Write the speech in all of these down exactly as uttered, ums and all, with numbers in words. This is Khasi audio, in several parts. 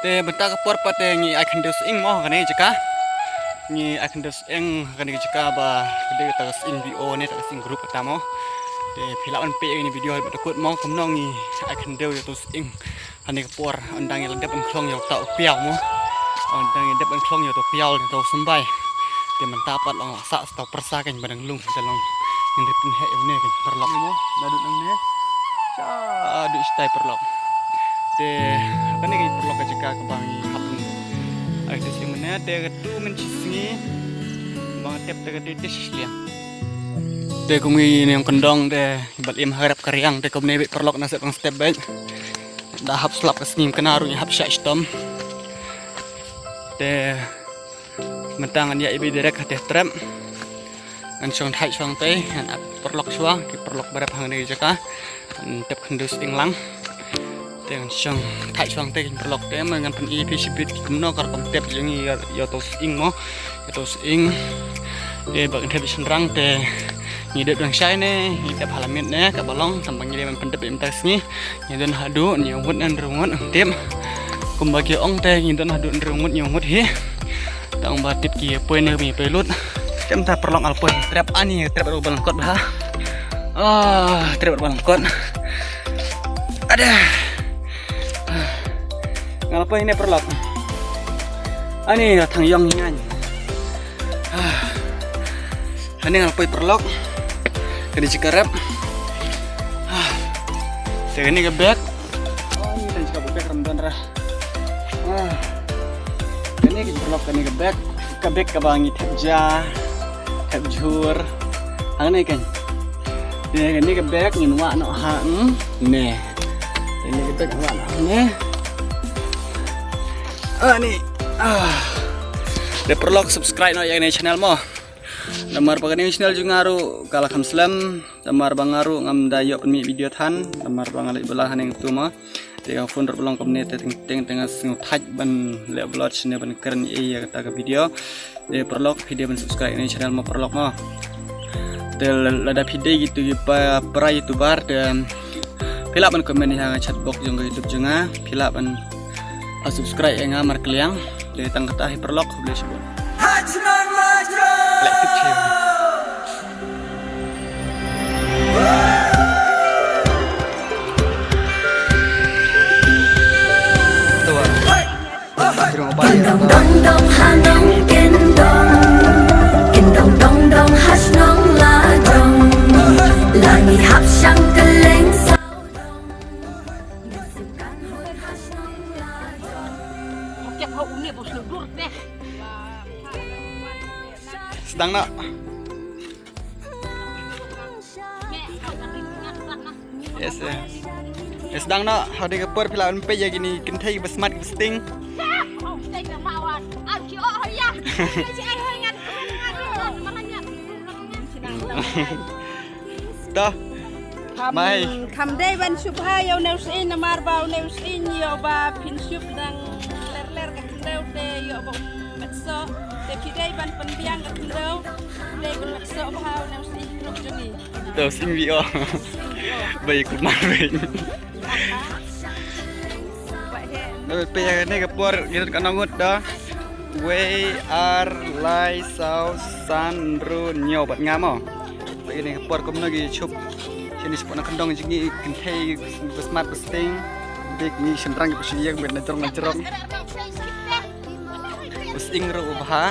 Te mynta ka por pat te ngi ai khyndew sying mo ha kane ka jaka. Ngi ai khyndew sying ha kane ka jaka ba ka dei kata ka sying V O ne kata ka sying group kata mo. Te phi lah ban peit ïa kane ka video haduh ba kut mo kumno ngi ai khyndew ïa uto u sying. Ha kane ka por ynda ngi la dep ban khlong ïa uta u piaw mo. Ynda ngi dep ban khlong ïa uta u piaw ïa uta u symbai. Te mynta pat long la sah sa uta u pyrsa kein ba dang lung te long. Ngin ïa pynheh ïa une kein paralok mo. Naduh nangne. Sha duh shatai paralok. Te ha kane kein paralok ka jaka kaba ngi hap ban ai test ïa une te ka tu mynshisngi. Ba nga tep te ka tu te shisliang. Te kumne ngi ïeng kyndong te ba la im ha ka rep ka riang te kumne beit paralok, na sep tang step beit. Da hap slap ka sngi, kane ruh ngi hap shah shitom. Te mynta ngan ïaid beit direct ha te trep. Ngan shong thait shong te, ngan ap paralok shuwa, ki paralok ba rep hangne jaka. Ngan tep khyndew sying lang. Te ngan shong thait shong te ki paralok te, ma ngan pyni phi shibit ki kumno ka rukom tep jong ngi ïa, ïa uto u sying mo. Ïa uto u sying. Te ba ngan tep shynrang te ngi dep dang shai ne, ngi tep ha la miet ne, kaba long, tang ba ngi dei ban pyndep ïa mynta ka sngi. Ngi don haduh hynñiew ngut ne hynriew ngut, tip. Kumba ki ong te ngi don haduh hynriew ngut hynñiew ngut hi. Tang ba tip ki poi ne, ki poi lut. Te mynta paralok nga la poi trep, ani trep ruh ba lyngkot bha. Ah, trep ruh ba lyngkot. Ada. Nga la poi ne paralok. Ani la thang ïong ngan. Ah. Hangne nga la poi paralok. Kane jaka rep. Ah. Te kane ka bag. Oh, ni tang jaka bag ram don ra. Ah. Kane ka paralok, kane ka bag. Ka bag kaba ngi thep ja, thep jhur. Hangne kan. Te kane ka bag ngin wah noh hangne. Kane ka bag ngin wah noh hangne. Ah, ni. Ah. Te paralok, subscribe noh ïa kane channel mo. Namar ba kane ka channel jong nga ruh ka la kham slem. Namar ba nga ruh ngam da ïoh pynmih video than. Namar ba nga leit bylla hangne hangtu mo. Te ka phone ruh ba long kumne te teng teng te nga sngew thait ban leh vlog shane ban kren ïa kata ka video. Te paralok phi dei ban subscribe ïa kane channel mo paralok mo. Te lada phi dei kito ki pa, para YouTuber te phi lah ban comment ha ka chat box jong ka YouTube jong nga. Phi lah ban subscribe ïa nga markylliang. Te tang kata hi paralok, khublei shibun. Leh tip shi. Dong dong dong ha nong kin dong, kin dong dong dong ha shnong la jong. La ngi hap shang kylleng saw dong. Sdang noh. Yes, eh. Yes, sdang noh. Haduh ka por phi lah ban peit ïa kine ki kynthei ba smat ba sting. Dah. Kham, mai. Kham dei ban shu bha ïa une u sying namar ba une u sying ïoh ba phin shu dang ler ler ka khyndew te ïoh ba um met soh. Te phi dei ban pynbiang ka khyndew. Dei ban met soh bha une u sying ruh jong ngi. Te u sying V O. Bai kumar bai. Peit ïa kane ka por ngi don ka nongut da. Wei, ar, lai, saw, san, hynriew, hynñiew bad nga mo. Peit ïa kane ka por kumno ki shup. Shane shapoh na kyndong jong ngi kynthei ba smat ba sting. Bad ngi shynrang kiba shu ïeng bad na jrong na jrong. U sying ruh u bha.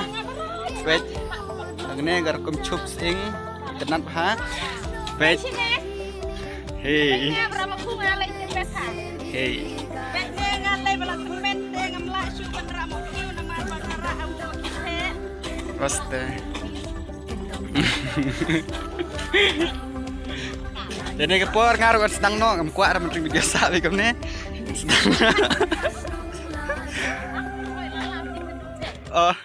Peit. Hangne ka rukom shup sying. Itynnad bha. Peit. Hey. Hey. Baste. Te kane ka por nga ruh ngan sdang noh, ngam kwah ban ring video sah bad kumne. Sdang. Oh.